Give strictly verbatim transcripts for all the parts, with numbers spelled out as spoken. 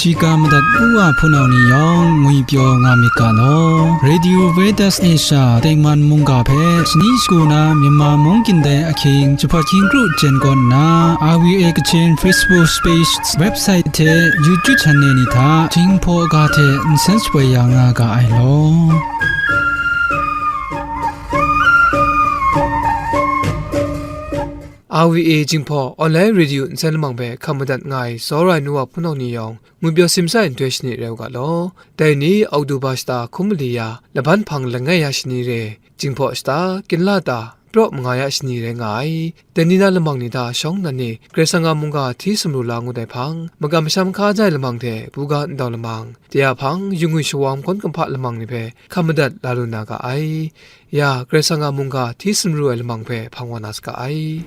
Shiga madat u wa hpunau ni yawng ngwipyaw nga myit ga law. Radio Veritas Asia tengman mungga hpe shani shagu na Myanmar mungkan dai ahkying jahpawt hkying kru jen kawn nna, R V A Kachin Facebook page, website hte YouTube channel ni hta Jinghpaw ga hte nsen shapoi ya nga ga ai law. R V A Jinghpaw Online Radio nsen lamang hpe hkam madat nga ai tsawra ai nu wa hpunau ni yawng, ngwipyaw simsa ai nhtoi shani rai u ga law. Dai ni Oktoba shata hkum mali ya, laban hpang langai ya shani re, Jinghpaw shata, kinla ta, praw manga ya shani rai nga ai. Dai ni na lamang ni hta shawng nnan ni, Karai Kasang a mungga hti sumru la ngut ai hpang, makam masham hkaja ai lamang hte buga ndau lamang, de a hpang, yu ngwi shawa makawn kumhpa lamang ni hpe hkam madat la lu na ga ai. Ya, Karai Kasang a mungga hti sumru ai lamang hpe hpang wa na saga ai.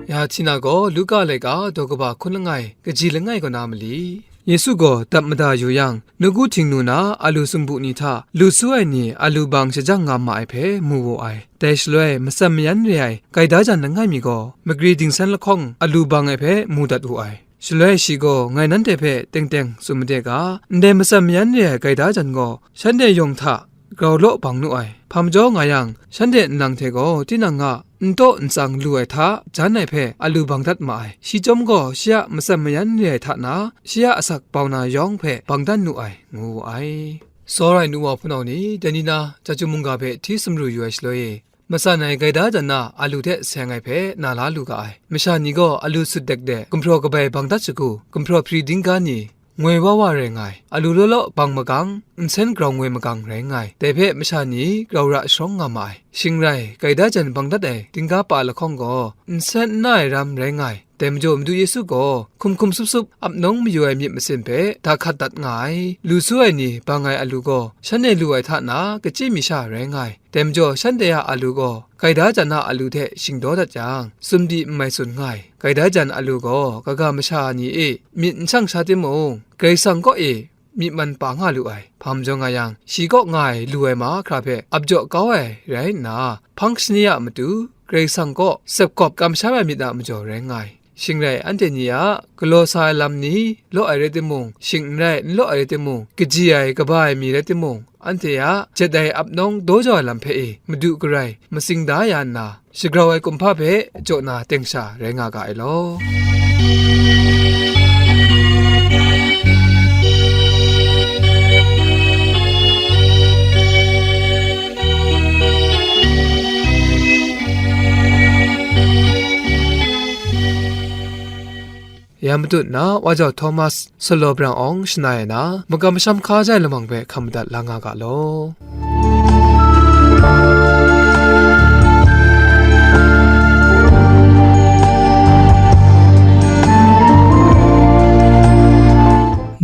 Ya, Htina gaw Luka laika daw kaba hkun langai, kaji langai kaw na mali. Yesu gaw dap mada yu yang, nawku htingnu na alu sumpu ni hta lu su ai ni alu bang shajang nga ma ai hpe mu wu ai. Dai shaloi, matsan mayan re ai gaida jan langai mi gaw, magri dingsan lahkawng alu bang ai hpe mu dat wu ai. Shaloi shi gaw ngai nanhte hpe teng teng tsun made ga, ndai matsan mayan re ai gaida jan gaw, shanhte yawng hta grau law bang nu ai. Hpa majaw nga yang, shanhte nlang hte gaw tinang a n taw n tsang lu ai hta jan ai hpe alu bang dat ma ai. Shi chyawm gaw shi a matsan mayan re ai hta na, shi a asak bau na yawng hpe bang dan nu ai, ngu wu ai. Tsawra ai nu wa hpunau ni, dai ni na, chyeju mungga hpe hti sumru yu ai shaloi e, matsan ai gaida jan na alu hte seng ai hpe na la lu ga ai. Masha ni gaw alu sut dek de, gumhpraw kabai bang dat shagu, gumhpraw hpri dingga ni, ngoi wa wa rai nga ai, alu law law bang magang, nsen grau ngoi magang rai nga ai. Dai hpe masha ni grau ra sharawng nga ma ai. Shing rai, gaida jan bang dat ai dingga pa lahkawng gaw, nsen n na ai ram rai nga ai. Dai majaw Madu Yesu gaw hkum hkum sup sup ap nawng mayu ai myit masin hpe da hkat dat nga ai. Lu su ai ni bang ai alu gaw, shanhte lu ai hta na kachyi mi sha rai nga ai. Dai majaw shanhte a alu gaw gaida jan a alu hte shingdaw dat jang, sumdi n mai tsun nga ai. Gaida jan alu gaw kaga masha ni e myit n shang sha timung, Karai Kasang kaw e myi man pa nga lu ai. Hpa majaw nga yang, shi kaw nga ai lu ai mahkra hpe ap jaw kau ai rai nna, hpang shani a matu Karai Kasang kaw sepgawp kamsham ai myit a majaw rai nga ai. Shing rai, anhte ni a galaw sa ai lam ni law ai rai timung, shing n rai n law ai rai timung, kaji ai kaba ai mi rai timung, anhte a jet ai ap nawng daw jau ai lam hpe e, Madu garai matsing da ya nna, shagrau ai kumhpa hpe jaw na teng sha rai nga ga ai law. Ya matut na, Wa Jau Thomas, Salo Brang Awng, Shana Yana, makam masham hka jai lamang hpe hkam madat la nga ga law.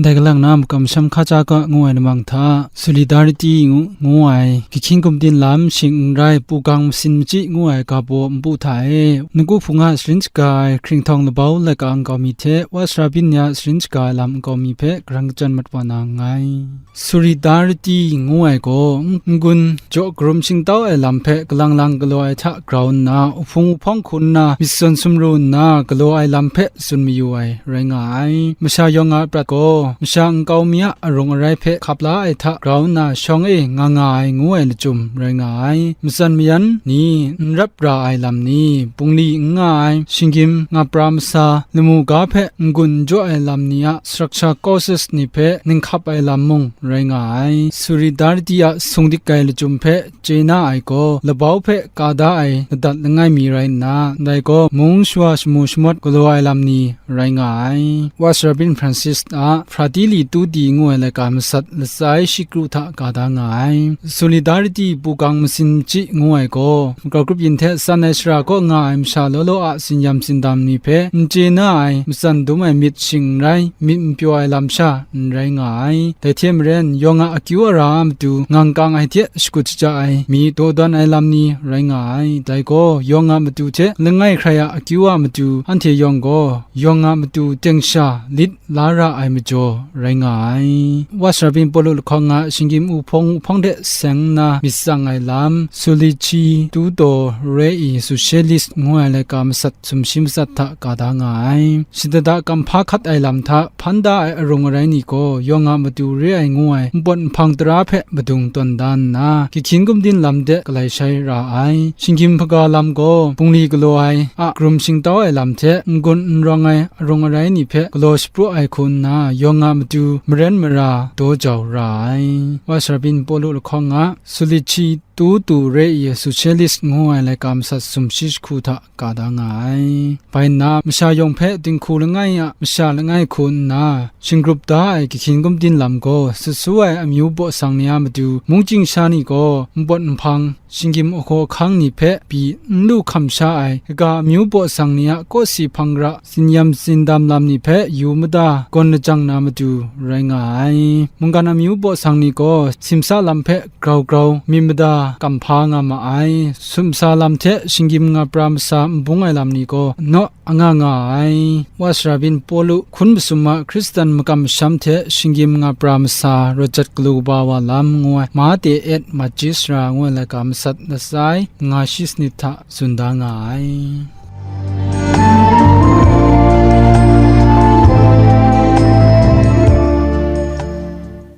Dai galang na makam masham hka ja ga ngu ai lamang hta, Solidarity ngu, ngu ai, Gahkying Gumtin Lam shing n rai, Pugang Masin Machyi ngu ai ga baw npu hta e, Nawku Hpung a sharin shaga ai Hkringhtawng Labau laika nkau mi hte Wa Sara Byin ni a sharin shaga ai lam nkau mi hpe karang kachyan mat wa na nngai. Solidarity ngu ai gaw, n-, n-gun jaw karum shingtau ai lam hpe galang lang galaw ai hta grau nna, uhpung uhpawng hku nna, myit sawn sumru nna galaw ai lam hpe tsun mayu ai rai nga ai. Masha yawng a prat gaw, masha nkau mi a arung arai hpe hkap la ai hta grau nna shawng e nga nga ai ngu ai lachyum rai nga ai. Matsan mayan ni, n rap ra ai lam ni, bungli n nga ai, shinggyim, ngapra masa, lamu ga hpe n-gun n jaw ai lam ni a structure causes ni hpe ninghkap ai lam mung rai nga ai. Solidarity a sung dik ai lachyum hpe chye na ai gaw, labau hpe ka da ai ladat langai mi rai nna, ndai gaw mung shawa shamu shamawt galaw ai lam ni rai nga ai. Wa Sara Byin Francis a Fratelli Tutti ngu ai laika masat latsai shi kru hta ka da nga ai. Solidarity Pugang Masin Machyi ngu ai gaw, makau grup yin hte san ai shara kaw nga ai masha law law a tsin-yam tsindam ni hpe n chye na ai, matsan dum ai myit shing n rai, myit n pyaw ai lam sha n rai nga ai. Dai hte maren, yawng a akyu ara a matu ngang kang ai hte shakut shaja ai mi dawdan ai lam ni rai nga ai. Dai gaw, yawng a matu hte langai hkrai a akyu a matu, anhte yawng gaw, yawng a matu teng sha lit la ra ai majaw, rai nga ai. Wa sara byin Pawlu lahkawng a shinggyim uhpawng, uhpawng hte seng nna myit tsang ai lam, Sulici, Tuto, Re i, Socialist ngu ai laika masat sumshi matsat hta ka da nga ai. Shadada kamhpa hkat ai lam hta hpan da ai arung arai ni gaw, yawng a matu re ai ngu ai npawt nhpang tara hpe madung tawn da nna, gahkyin gumdin lam de galai shai ra ai. Shinggyim hpaga lam gaw, bungli galaw ai a, karum shingtau ai lam hte n-gun n rawng ai arung arai ni hpe galaw shapraw ai hku nna, yawng a matu maren mara daw jau ra ai. Wa sara byin Pawlu lahkawng a Sulici, Tuto, Re i, Socialist ngu ai laika masat sumshi jahku hta ka da nga ai. Bai nna, masha yawng hpe dinghku langai a masha langai hku nna, shinggrup da ai gahkyin gumdin lam gaw, sut su ai amyu baw sang ni a matu, mungchying sha ni gaw, npawt nhpang, shinggyim ahkaw ahkang ni hpe pyi n lu hkam sha ai, kaga amyu baw sang ni a kawsi hpang ra, tsinyam tsindam lam ni hpe yu mada gawn lajang na matu rai nga ai. Mungkan amyu baw sang ni gaw, simsa lam hpe grau grau myit mada kamhpa nga ma ai. Sumsa lam hte shinggyim nga pra masa nbung ai lam ni gaw, naw anga nga ai. Wa sara byin Pawlu, hkun masum a Hkristan makam masham hte shinggyim nga pra masa rawt jat galu kaba wa lam ngu ai, Mate et Maji sara ngu ai laika masat latsa ai, nga shi sanit hta tsun da nga ai.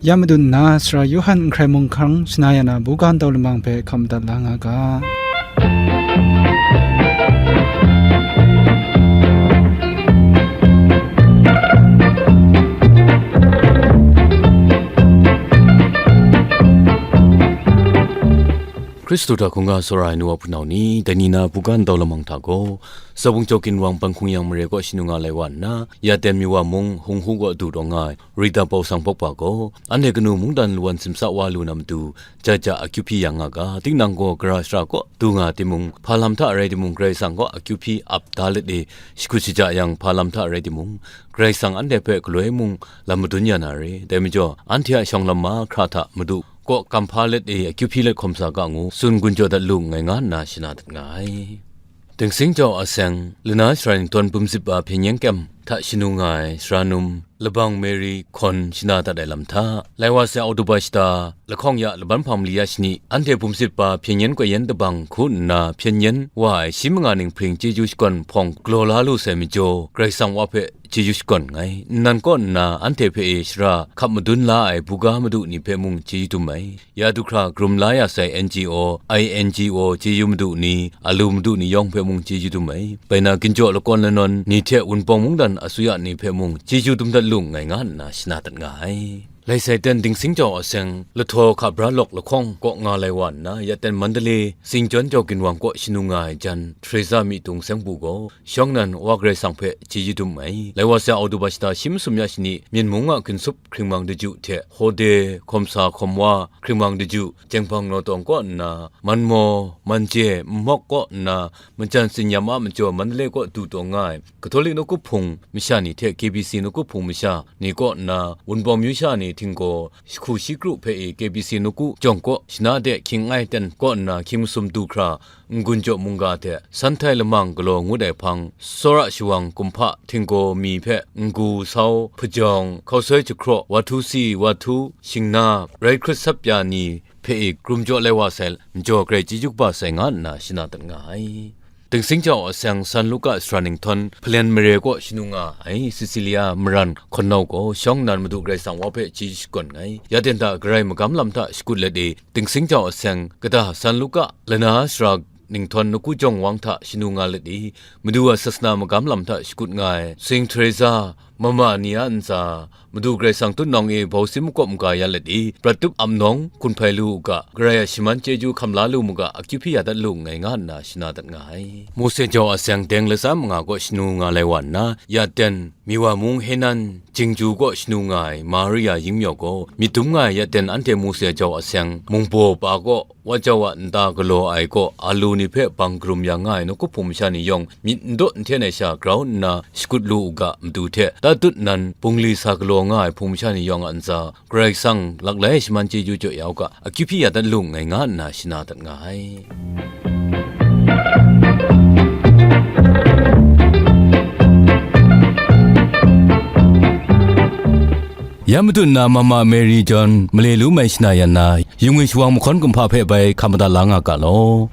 Ya madun nna, Sara Yawhan n hkrai mung hkang shana ya na buga ntau lamang hpe hkam madat la nga ga. Hkristu hta hkungga tsawra ai nu wa hpunau ni, dai ni na buga ntau lamang hta gaw, Sabung Jaw Ginwang Ban Hkung Yang mare kaw shanu nga lai wa nna, Yaten Miwa mung Hunghu kaw du taw nga ai Rita Pau Sang Pawkpa gaw, anhte kanu mungdan lawan simsa wa lu na matu, ja ja akyu hpyi yang nga ga, tinang gaw gara shara kaw du nga timung, hpa lam hta rai timung, Karai Kasang kaw akyu hpyi ap da let e, shakut shaja yang hpa lam hta rai timung, Karai Kasang anhte hpe galoi mung lam madun ya na re, dai majaw, anhte a shawng lam mahkra hta Madu kaw kam hpa let e, akyu hpyi let hkawm sa ga ngu, tsun gun jaw dat lu nngai nga nna shana dat nga ai. Dingsing jau a seng, lana sara ningtawn bum zip a hpyen yen kyem hta shanu nga ai sara num, labang Mary hkawn shana dat ai lam hta, lai wa sai Oktoba shata, lahkawng ya laban hpang mali ya shani, anhte bum zip a hpyen yen koi yen dabang hku nna hpyen yen wa ai shi manga ning hpring chyeju shakawn hpawng galaw la lu sai majaw, Karai Kasang wa hpe chyeju shakawn nngai. Nnan kaw nna anhte hpe e shara hkap madun la ai buga madu ni hpe mung chyeju dum ai. Ya du hkra karum la ya sai N G O, I N G O chyeju madu ni, a lu madu ni yawng hpe mung chyeju dum ai. Bai na, ginjaw lakawn lanawn ni hte Wunpawng mungdan asuya ni hpe mung chyeju dum dat lu nngai nga nna shana dat nga ai. Lai sai ten Dingsing jau a seng, lahtaw hka bra lawk lahkawng kaw nga lai wa nna, ya ten Mandalay, Singjawn jau ginwang kaw shanu nga ai jan, Teresa myi tung seng bu gaw, shawng nan Wa Karai Kasang hpe chyeju dum ai. Lai wa sai Oktoba shata shi masum ya shani, Myen mung a ginsup hkringmang daju hte, Hode, hkawm sa hkawm wa, hkringmang daju, Jenghpang Naw Tawng kaw nna, Manmaw, Manje, Nmawk kaw nna, majan tsinyam a majaw Mandalay kaw du taw nga ai, Katolik nawku hpung masha ni hte K B C nawku hpung masha ni kaw nna, Wunpawng myu sha ni htinggaw, shahku shi kru hpe e K B C nawku jawng kaw shana de hkying ai ten kaw nna hkying masum du hkra, n-gun jaw mungga hte, Sanhtai lamang galaw ngut ai hpang, tsawra shawang kumhpa htinggaw mi hpe n-gu sau, hpajawng, hkausoi jahkraw, wahtu si, wahtu, shingna, rai hkrut sap ya ni hpe e krum jaw lai wa sai, majaw Karai chyeju kaba sai nga nna shana dat nga ai. Dingsing jau a seng, San Luka sara ningtawn, Hpalen mare kaw shanu nga ai Sisilia maran hkawn nau gaw, shawng nan Madu Karai Kasang wa hpe chyeju shakawn nngai. Ya ten hta Karai magam lam hta shakut let e, Dingsing jau a seng, kata San Luka lana sara ningtawn nawku jawng wang hta shanu nga let e, Madu a sasana magam lam hta shakut nga ai, Saint Teresa, mama ni a ntsa, Madu Karai Kasang tutnawng e bau sim makawp maga ya let e, prat tup ap nawng hkun hpai lu u ga, Karai a shaman chyeju hkam la lu mu ga, akyu hpyi ya dat lu nngai nga nna shana dat nga ai. Mose jau a seng, deng latsa manga kaw shanu nga lai wa nna, ya ten, Miwa mung Henan, Jingju kaw shanu nga ai Maria yingmyaw gaw, myit dum nga ai ya ten anhte Mose jau a seng, mungbaw pa kaw, wa jau a nta galaw ai kaw, a lu ni hpe bang karum ya nga ai nawku hpung masha ni yawng, myit n daw n hten ai sha grau nna shakut lu u ga, Madu hte tatut nan bungli sa galaw nga ai hpung masha ni yawng a ntsa, Karai Kasang laklai shaman chyeju jaw ya u ga, akyu hpyi ya dat lu nngai nga nna shana dat nga ai. Ya matut nna Mama Mary John male lu mai shana yan na, yungwi shawang mahkawn kumhpa hpe bai hkap madat la nga ga law.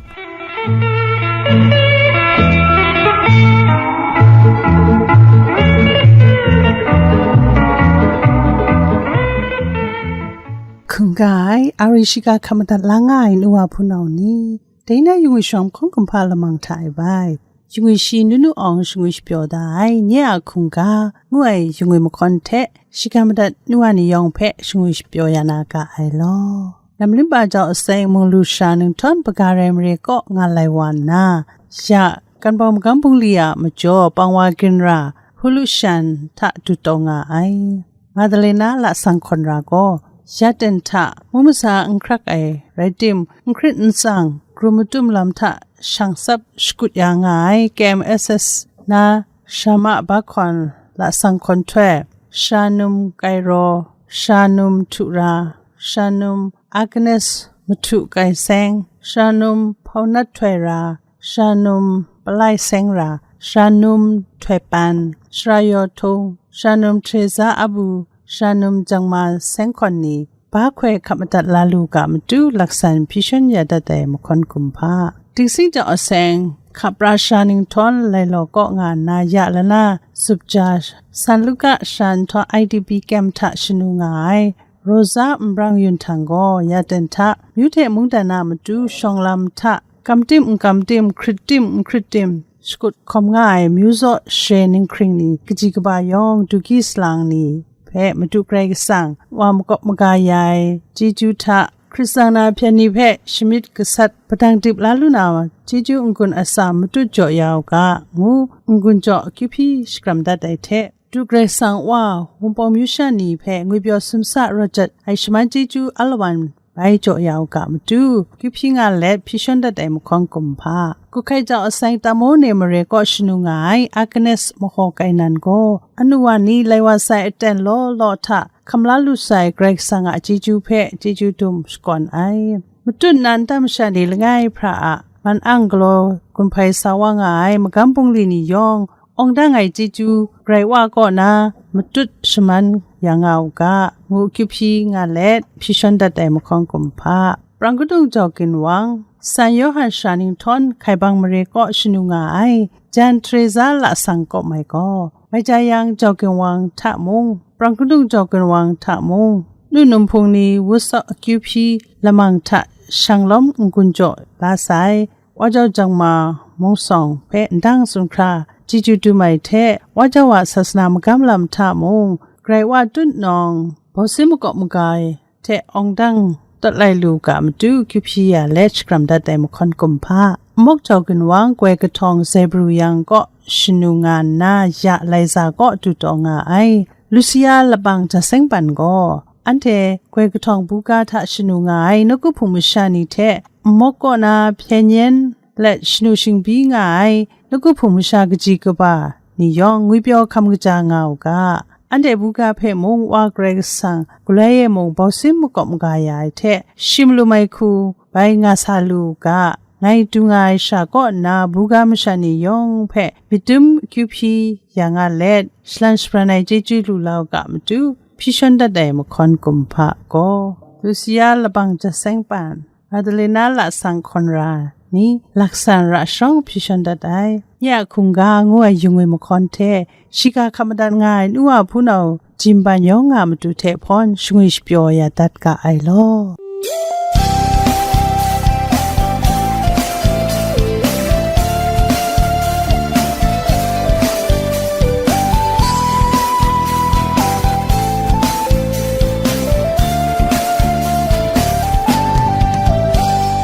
Hkungga ai, a ri shiga hkap madat la nga ai nu wa hpunau ni, dai na yungwi shawang mahkawn kumhpa lamang hta e bai, yungwi shi nu nu awng shingwi shapyaw da ai, nye a hkungga, ngu ai yungwi mahkawn hte, shiga madat nu wa ni yawng hpe shingwi shapyaw ya na ga ai law. Lam limpa jau aseng mung lu sha ninghtawm Baga Rai Mare kaw nga lai wa nna, ya, Kanbawng magam bungli a majaw pang wa ginra, Hulu shan hta dut taw nga ai. Madalena lasang hkawn ra gaw, ya ten hta mu masa n hkrak ai, rai tim, n hkrit n tsang, grum matum lam hta shang tsap shakut ya nga ai, K M S S na Shama Bahkawn lasang hkawn htoi, Shanum Kairaw, Shanum Htura, Shanum Agnes Mahtu Kai Seng, Shanum Hpaunat Htoi Ra, Shanum Palai Seng Ra, Shanum Htoi Pan, Shara Yaw Htung, Shanum Teresa Abu, Shanum Jangma Seng Hkawn ni, ba hkoi hkap madat la lu ga matu laksan hpyi shawn ya dat ai mahkawn kumhpa. Dingsing jau aseng, hkap ra sha ninghtawm lai law kaw nga nna ya lana, zup ja, San Luka sha nhtawm I D P kyem hta shanu nga ai, Rosa Nbrang Yun Htang gaw ya ten hta, myu hte mungdan a matu shawng lam hta, kam tim n kam tim, hkrit tim n hkrit tim, shakut hkawm nga ai myu zaw share ninghkring ni, kaji kaba yawng, dugyi salang ni hpe Madu Karai Kasang, wa makawp maga ya ai chyeju hta, Hkristan na hpyen ni hpe shamyit gasat padang dip la lu na chyeju n-gun atsam matut jaw ya u ga, ngu n-gun jaw akyu hpyi shakram dat ai hte, Madu Karai Kasang Wa, Wunpawng myu sha ni hpe ngwipyaw sumsa rawt jat ai shaman chyeju alawan bai jaw ya u ga matu, kyu hpyi nga let hpyi shawn dat ai mahkawn kumhpa. Kuhkai jau aseng Tamo ne mare kaw shanu nga ai Agnes Mahaw Kainan gaw, anu wa ni lai wa sai aten law law hta hkam la lu sai Karai Kasang a chyeju hpe chyeju dum shakawn ai. Matut nna nta masha ni langai hpra a man ang galaw gun hpai sa wa nga ai magam bungli ni yawng, awng dang ai chyeju Karai Wa kaw na matut shaman ya nga u ga, ngu kyu hpyi nga let, hpyi shawn dat ai mahkawn kumhpa. Prang kadung jau ginwang, San Yawhan sha ninghtawm Hkaibang mare kaw shanu nga ai, Jan Teresa lasang kaw mai gaw, mai ja yang jau ginwang hta mung, prang kadung jau ginwang hta mung, nu num hpung ni wut saw akyu hpyi lamang hta shang lawm n-gun jaw la sai, Wa jau jang ma mung sawng hpe ndang tsun hkra chyeju dum ai hte, Wa jau a sasana magam lam hta mung, Karai Wa tutnawng, bawsin makawp maga ai hte awng dang tawt lai lu ga matu, kyu hpyi ya let shakram dat ai mahkawn kumhpa. Nmawk jau ginwang, Goi kahtawng Zebru yang kaw shanu nga nna, ya Laiza kaw du taw nga ai. Lusia labang ja seng pan gaw, anhte Goi kahtawng buga hta shanu nga ai nawku hpung masha ni hte, nmawk kaw na hpyen yen let shanu shingbyi nga ai nawku hpung masha kaji kaba ni yawng ngwipyaw hkam kaja nga u ga. Anhte buga hpe mung Wa Karai Kasang galoi e mung bawsin makawp maga ya ai hte, shi malum ai hku bai nga sa lu u ga. Ngai du nga ai sha kaw nna, buga masha ni yawng hpe myit dum akyu hpyi ya nga let, shalan shabran ai chyeju lu la u ga matu, hpyi shawn dat ai mahkawn kumhpa gaw, Lusia labang ja seng pan, Madalena lasang hkawn ra ni, laksan ra sharawng hpyi shawn dat ai. Nye a hkungga ngu ai yungwi mahkawn hte, shiga hkap madat nga ai nu wa hpunau, jimban yawng nga matu hte hpawn shangwi shapyaw ya dat ga ai law.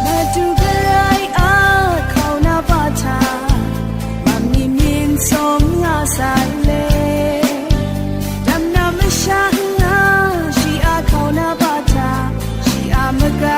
Madu Karai a hkauna pa hta, mam ni mying tsawm nga sai le. Dam na masha n nga, shi a hkauna pa hta, shi a maga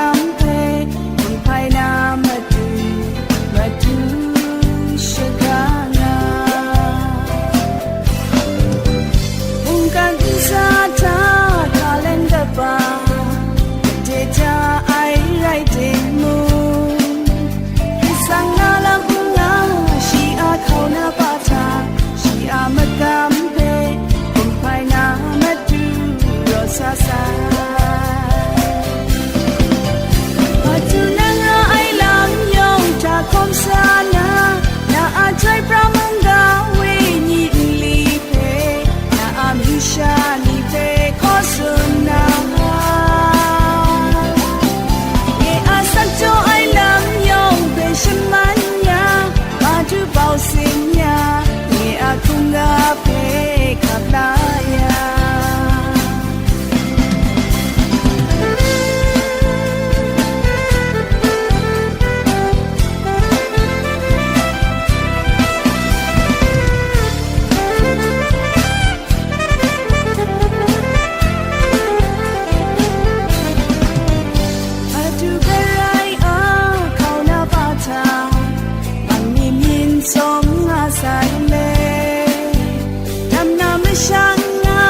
Shang nga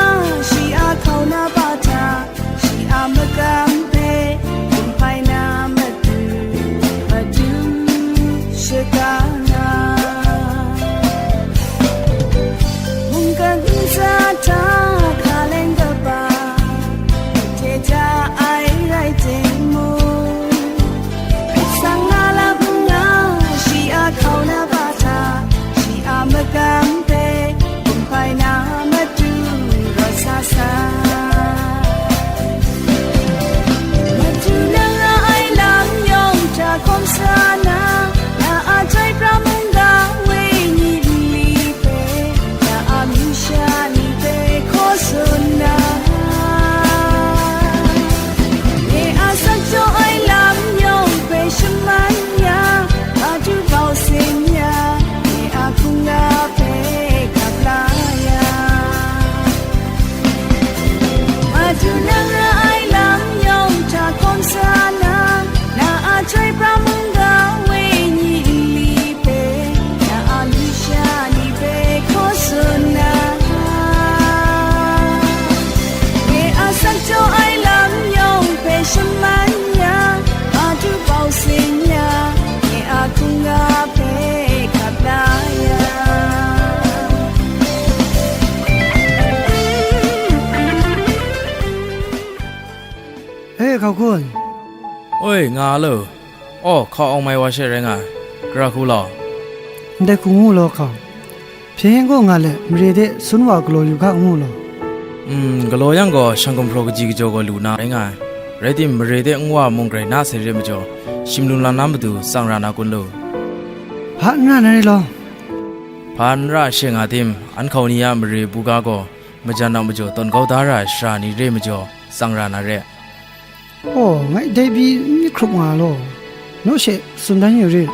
shi a hkauna ba hta, shi a magam hpe kumhpai na matu, madun shaga nga. Mungkan ntsa hta hkaleng kaba, hte ja ai rai timung, Sang na lam n nga, shi a hkauna ba hta, shi a magam hpe kumhpai na matu rawt sa sai. Matu nang ra ai lam yawng hta hkawm sa na, na a chyoi pra mungga wenyi nli hpe, na a amyu sha ni hpe hkaw tsun na, nye a asak jaw ai lam yawng hpe shaman ya, Madu bau sin ya, nye a hkungga hpe gap la ya. Madu nang ra ai lam yawng hta hkawm sa na, na a chyoi pra mungga wenyi nli hpe, na a amyu sha ni hpe hkaw tsun na, nye a asak jaw ai lam yawng hpe shaman ya, Madu bau sin ya, nye a hkungga hpe gap la ya. E, hkau kun. Oi, nga lo. Aw, hkau awng mai wa she rai nga ai. Gara hku law. Ndai hku ngu law hkau. Hpyen yen gaw nga let, mare de sun wa galaw yu ga ngu law. Mm, galaw yang gaw, shang gumhpraw kaji kajaw gaw lu na rai nga ai. Rai tim, mare de nwa mung grai na sai re majaw, shim lum lam na matu tsang ra na kun lu. Hpa n ra na re law. Hpa n ra she nga tim, an hkau ni a mare buga gaw, majan a majaw tawn kau da ra ai sara ni re majaw, tsang ra na re. Aw, ngai dai pyi n myit hkrup nga law, naw she tsun dan yu rit.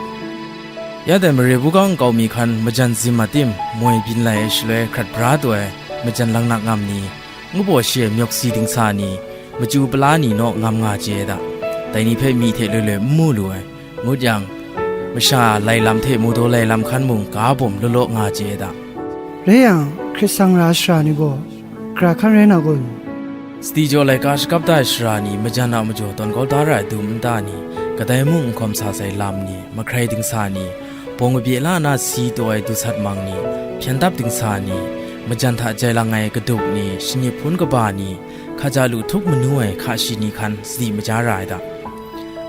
Ya dai mare buga nkau mi hkan majan zim a tim moi byin lai ai shaloi hkrat bra taw ai majan langnak ngam ni, ngu baw shi ai myawk si dingsa ni, machyu pala ni naw ngam nga chye ai da. Dai ni hpe myi hte loi loi n mu lu ai, ngut yang, masha lai lam hte mu daw lai lam hkan mung ga bawm law law nga chye ai da. Rai yang, hkrit sangra sara ni gaw, gara hkan rai na kun? Sadi jaw laika shakap da ai sara ni, majan a majaw tawn kau da ra ai dum nta ni, kadai mung n hkawm sa sai lam ni, mahkrai dingsa ni, bawng kabye la na si taw ai dusat mang ni, hpyen dap dingsa ni, majan hta jai lang ai kaduk ni, shangyip hpun kaba ni, hkaja lu htup manu ai hka shi ni hkan sadi maja ra ai da.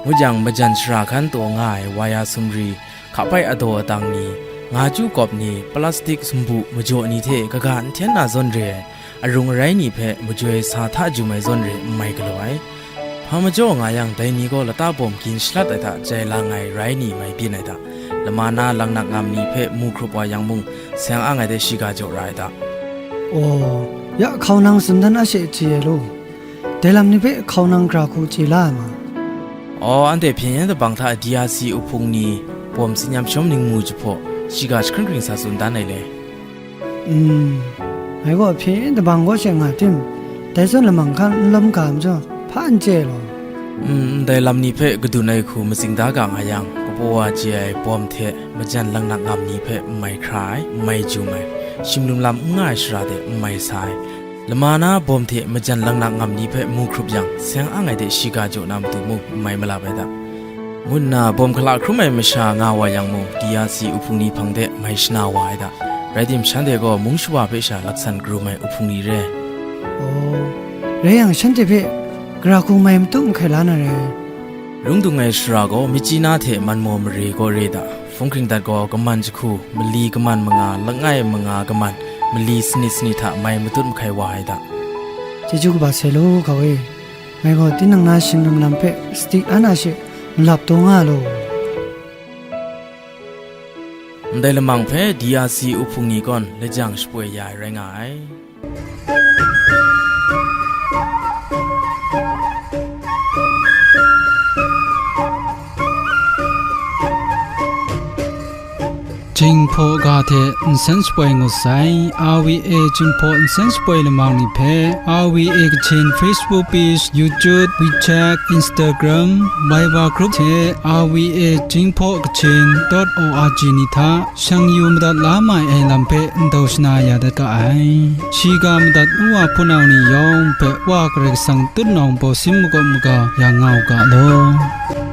Ngut yang, majan sara hkan taw nga ai waya sumri, hkapai adaw adang ni, nga chyu kawp ni, plastik sumbu majaw ni hte kaga nhten na zawn re ai, arung arai ni hpe majoi sa hta jum ai zawn re n mai galaw ai. Hpa majaw nga yang, dai ni gaw lata bawm gin shalat ai hta jai lang ai rai ni mai byin ai hta, lama na langnak ngam ni hpe mu hkrup wa yang mung, seng ang ai de shiga jaw ra ai hta. Aw, ya hkau nang tsun dan a she chye ai law, dai lam ni hpe hkau nang gara hku chye la ai ma? Aw, anhte hpyen yen dabang hta D R C uhpung ni, bawm tsin yam shawm ningmu jahpaw, shiga jahkring kring sa tsun dan ai le. Mm, ngai gaw hpyen yen dabang kaw she nga tim, dai zawn lamang hkan n lawm ga majaw, hpa n chye law. Mm, ndai lam ni hpe kadun ai hku matsing da ga nga yang, kabaw wa chye ai bawm hte majan langnak ngam ni hpe n mai hkra ai, n mai jum ai, shim lum lam n nga ai shara de n mai sa ai, lama na bawm hte majan langnak ngam ni hpe mu hkrup yang, seng ang ai de shiga jaw na matu mung n mai malap ai da. Ngu nna bawm hkala hkrum ai masha nga wa yang mung, D R C uhpung ni hpang de mai shana wa ai da. Rai tim, shanhte gaw mung shawa hpe sha laksan karum ai uhpung ni re. Aw, rai yang, shanhte hpe gara hku mai matut mahkai la na re. Lung dung ai sara gaw, myit chyi na hte man maw mare gaw re da, hpung hkring dat gaw, kaman jahku, mali kaman manga, langai manga kaman, mali sanit sanit hta mai matut mahkai wa ai da. Chyeju kaba sai law, hkau e. Ngai gaw tinang na shing lum lam hpe sadi an a she malap taw nga law. Ndai lamang hpe D R C uhpung ni gaw lajang shapoi ya ai rai nga ai. Jinghpaw ga hte nsen shapoi ngut sai. R V A Jinghpaw nsen shapoi lamang ni hpe R V A Kachin Facebook page, YouTube, WeChat, Instagram, Viber group hte R V A Jinghpaw Kachin dot O R G ni hta shang yu madat la mai ai lam hpe ndau shana ya dat ga ai. Shiga madat nu wa hpunau ni yawng hpe Wa Karai Kasang tutnawng baw sin makawp maga yang nga u ga law.